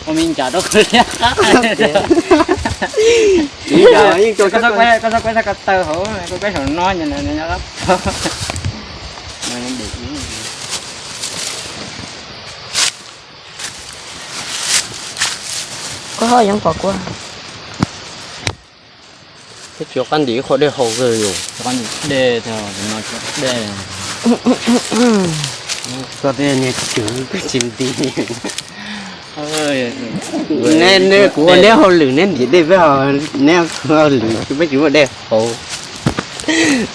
Ua me ntsa rau qhov liab qab. Koj txhob kuab txhob kuab txhob ko taw hauv, koj kuab saum no nyob qab. Koj ho yeej pom kuv. Tsis qab ntim qhov dej haus kawg yus. Dej, dej. Koj tej niag cwv koj tsis nti. Neb, neb, kuv ua neb hauj lwm neb ntim dej peb ho, neb hauj lwm peb tsis muaj dej haus.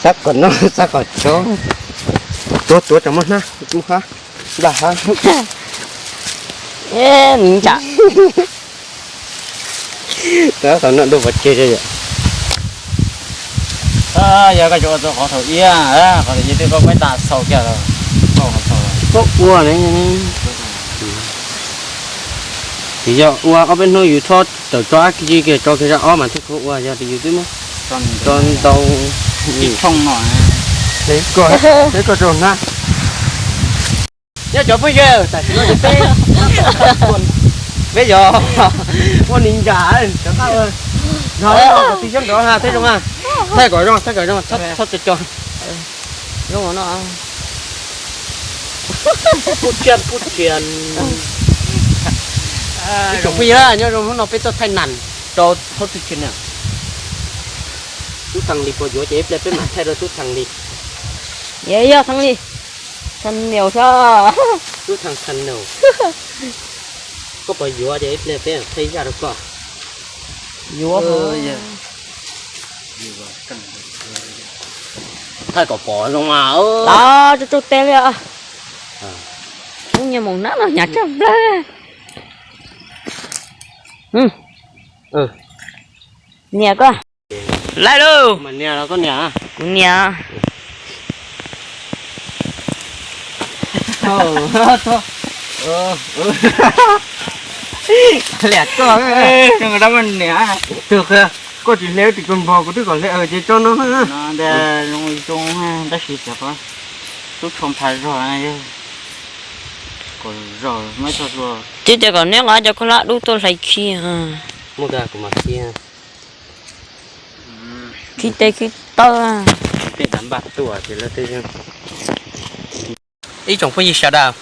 Xab kom noj xab kom tsov. Tuav tuav tso muab hnab muab hab. Npaj hab. Ntsam. Tau no dua pov tseg yom. Yog koj tsis ua txog qhov thaum ib, qhov thaum ib twb koj muab tas xaus kiag los. Koj ua ne. Tsis yog ua ob peb hnub yus txhob tawm tso ab kiag tso kiag zaj ob mas thiaj khuv ua, yog tias yus twb muab tso ntau. Ib tshooj no. Koj, koj rau hnab. Nyob cov phooj ywg, tam sim no ces peb, peb yog ua ni ntsam, rov qab ua, no, tig xyoob nrov ha, thaij zoo, thaij kom zoo, thaij kom zoo, txhob co co. Zoo no. Kub tsiaj kub tsiaj. Ib tsoom phooj ywg, nyob zoo hnub no peb tuaj thaij nas rau hauv tug channel. Tub Thas Lis puas yuav ces ib pliag peb mam thaij rau Tub Thas Lis. Yog Thas Lis, Thas Nias xwb. Tub Thas Thas Nias. Koj puas yuav ces ib pliag peb thaij zaj rau koj. Yuav. Thaij kom pom zoo mas. Tsuj tsuj teb li. Kuv nyias mus nab no hnyav tshaj plawg. Nias koj. Laij lauj. Kuv nias. Liam koj. Koj tsis hle tim tus npog kuv twb kom hle ces tso no. Tab sis tub tsho pha zog. Tib tias kom neb nqa cov khaub hlab dub tuaj hlais khi. Muaj kuv mas khi. Khib tes khib taw. Ib tsoom phooj ywg sawv daws,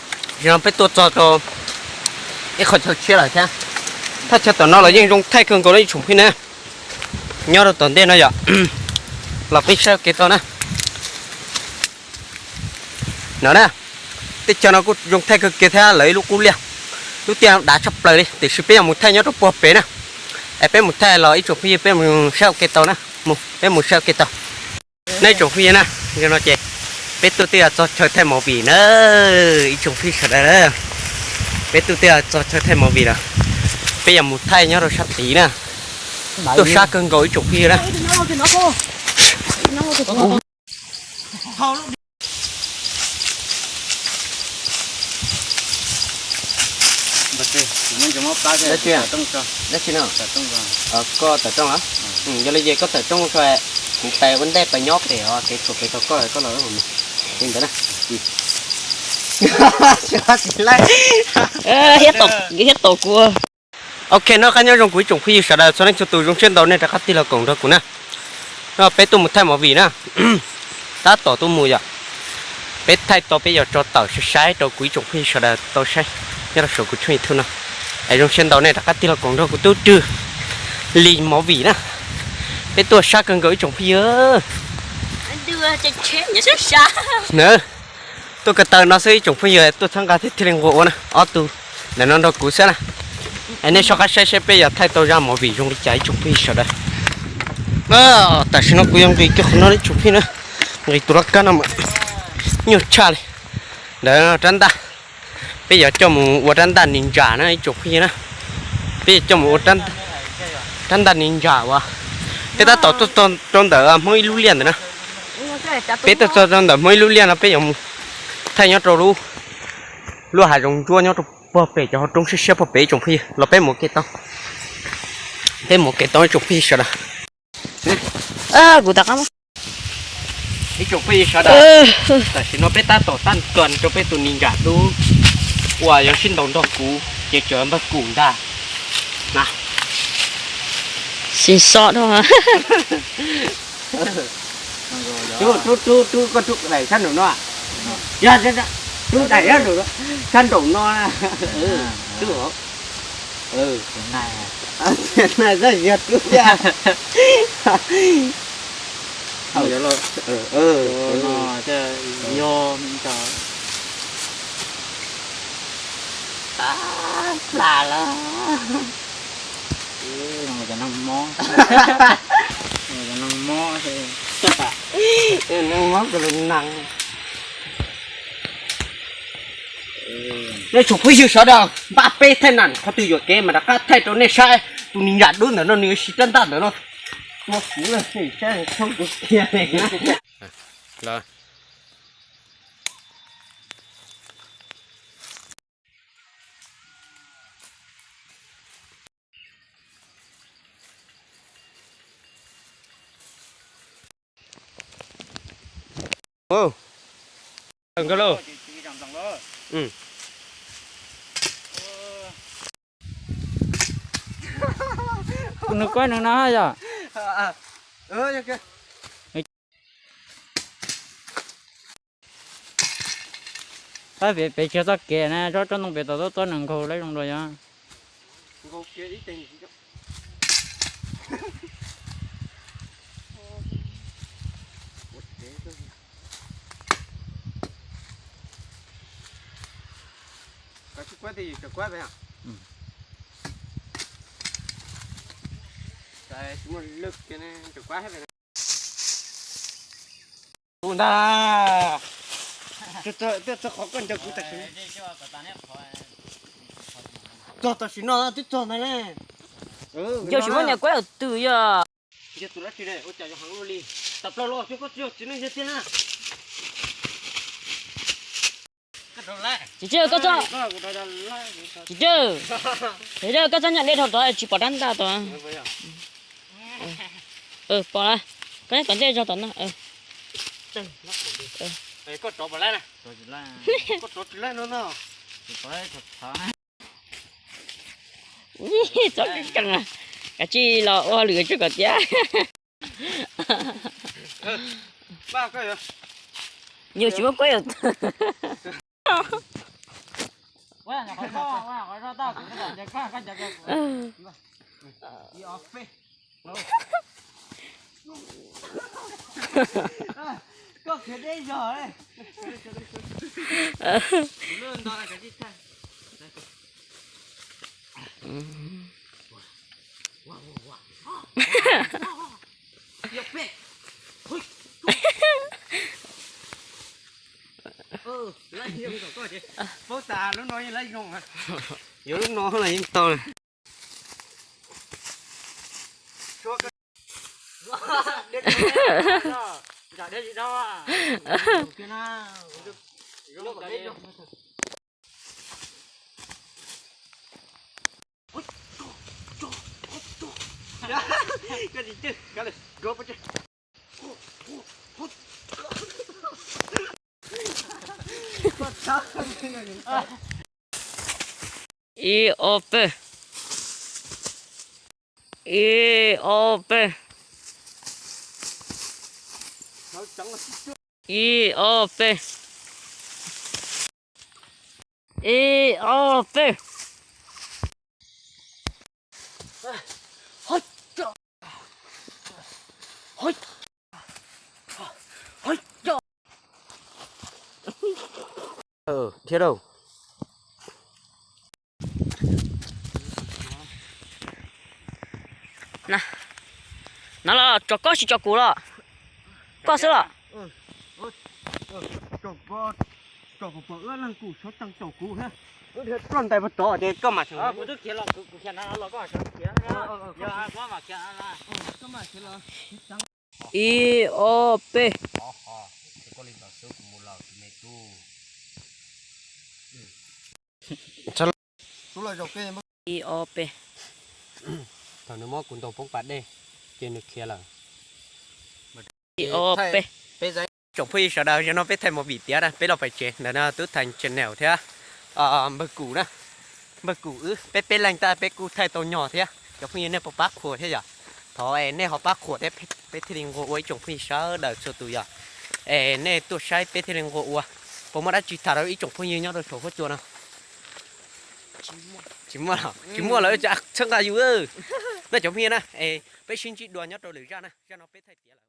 zaum no peb tuaj txog rau ib qho chaw tshiab lawm thiab. Thaj chaw tom no los yeej zoo thaij kawg nkaus li ib tsoom phooj ywg na. Nyob rau tom ntej no yom, los peb saib ua ke tau na. No na, teb chaws no kuj zoo thaij kawg kiag thiab, lawv ib lub qub liaj, lub tiaj dav tshaj plaws li, tiam sis peb yuav mus thaij nyob rau puag pem na. Es peb mus thaij los ib tsoom phooj ywg peb mus saib ua ke tau na, peb mus saib ua ke tau. Nej tsoom phooj ywg na, zaum no ces peb tuaj twb yog txog chaw thaij movie na, ib tsoom phooj ywg sawv daws na. Peb tuaj twb yog txog chaw thaij movie lawm, peb yuav mus thaij nyob rau sab tid na. Tuaj sab kawg nkaus ib tsoom phooj ywg na. Koj tawm rooj los? Yog li ces koj tawm rooj tso, kuv pais ua ntej pais nyob pem os, kev tshuam pem tau koj, koj los li ntawd na. Thiab tom kuv. Ok, noj qab nyob zoo kuv ib tsoom phooj ywg sawv daws txhua leej txhua tus, zoo siab ntau nej rov qab tig los koom nrog kuv na. No peb tuaj mus thaij movie na. Tab tom tuaj mus yom. Peb thaij tau peb yuav tso tawm sai sai rau kuv ib tsoom phooj ywg sawv daws tau saib nyob rau saum kuv tshooj YouTube no. Es zoo siab ntau nej rov qab tig los koom nrog kuv tub rwg li movie na. Peb tuaj sab kawg nkaus ib tsoom phooj ywg. Na, tuaj ko taw no xwb ib tsoom phooj ywg, tuaj txhawb nqa thiab thiaj li nqua ua na, ob tug ntawm no nrog kuv xwb na. Es nej soj qab saib saib peb yuav thaij tau zaj movie zoo li cas ib tsoom phooj ywg sawv daws. Tam sim no kuv yuav nqis kiag qhov no ib tsoom phooj ywg na, nqis tus laj kab no mas nyuaj tshaj li. Ntawd rab ntaj, peb yuav coj mus ua rab ntaj ninja na ib tsoom phooj ywg na. Peb yuav coj mus ua rab ntaj ninja uas peb tab tom tuaj txog rau ntawm Hmoob ib lub liaj ntawd na. Peb tuaj txog rau ntawm Hmoob ib lub liaj no peb yuav mus thaij nyob rau lub Luaj hav zoov ntsuab nyob rau pog pem cov hauv roob siab siab pog pem ib tsoom phooj ywg los peb mus ua ke tau. Peb mus ua ke tau ib tsoom phooj ywg sawv daws. Kuv tam qab ib tsoom phooj ywg sawv daws, tam sim no peb tab tom tab tom rau peb tus ni nram dub uas yuav sib ntaus nrog kuv ces tseem npawg Kum ntag na. Sin sob dhau. Rub, rub, rub, rub, koj rub daim sab nraum no. Yog, rub daim sab nraum no, sab nraum no. Rub. Nai, yog rub thiab. Yog, plam lawm. Cov neeg mob, cov neeg mob, cov neeg mob kws lug nees. Nej tsoom phooj ywg sawv daws, npaj peb thaij nam qhov twg yuam kev mas rov qab thaij rau nej saib. Tus ni nram dub ntawm no nws yuav siv rab ntaj ntawm no tua kuv lawm, saib tshoob kuv kiag. Nkauj Lauj. Kuv nws kuab nws no yog. Peb tsis txoj kev na, tsob ntoo pem tau tuab tuab nws nkaug lawm zoo dua yog. Tus ntag, txog qhov koj ncaws kuv tam sim, txog tam sim no twb txog ntag ne. Yog tsis muaj niam kuab twg yog. Yog tus dab tsi ne, ua cas yuav heev ua li? Tawm plaws los, koj tsis yog txiv neej yog tiag na. Tsis tsw, koj txhob, tsis tsw. Koj txhob nyam dej dhau tod tsis pom rab ntaj tod. Pom lawm, koj nyob tom ntej zog tom no. Koj rov pom lawm na. Koj rov tsis laij no no. Txhob tsees, kav tsij los ua lwm tsum kom tiav. Yus tsis muaj kuab yus. Koj khiav deb zog. Paub tas lub no yeej lawv zoo, yuav lub no los yeej tau. Ib ob peb, ib ob peb, ib ob peb, ib ob peb. Thiab lauj. Na los tso koj tsis tso kuv los? Koj xwb los? Tso kuv pom wb leej kuj sawv tsees tso kuv thiab. Wb dhia ploj ntais puag tod ces koj mam sawv. Kuv twb khiav los, kuv khiav na los koj khiav. Ib ob peb. Koj li ntawd xwb kuv mus lawm tus me tub. Ib ob peb. Thaum nws muab kuv ntaus poob pas dej, ces nws khiav lawm. Ib ob peb. Tsoom phooj ywg sawv daws, zaum no peb thaij movie tiav na, peb los pais tsev. Ntawm no Tub Thaj channel thiab npawg Kum na, npawg Kum wb peb peb leeg tab peb kuj thaij tau nyog thiab. Cov phooj ywg nej puas pab qhuas thiab yom? Thov es nej ho pab qhuas thiab peb thiaj li nqua ua ib tsoom phooj ywg sawv daws txhua tus yom. Es nej tuaj saib peb thiaj li nqua ua. Puas muaj dab tsi tham rau ib tsoom phooj ywg nyob rau saum huab cua no? Tsis muaj los, tsis muaj los txhawb nqa yus. No cov phooj ywg na, es peb sib ntsib dua nyob rau lwm zaj na, zaj no peb thaij tiav lawm.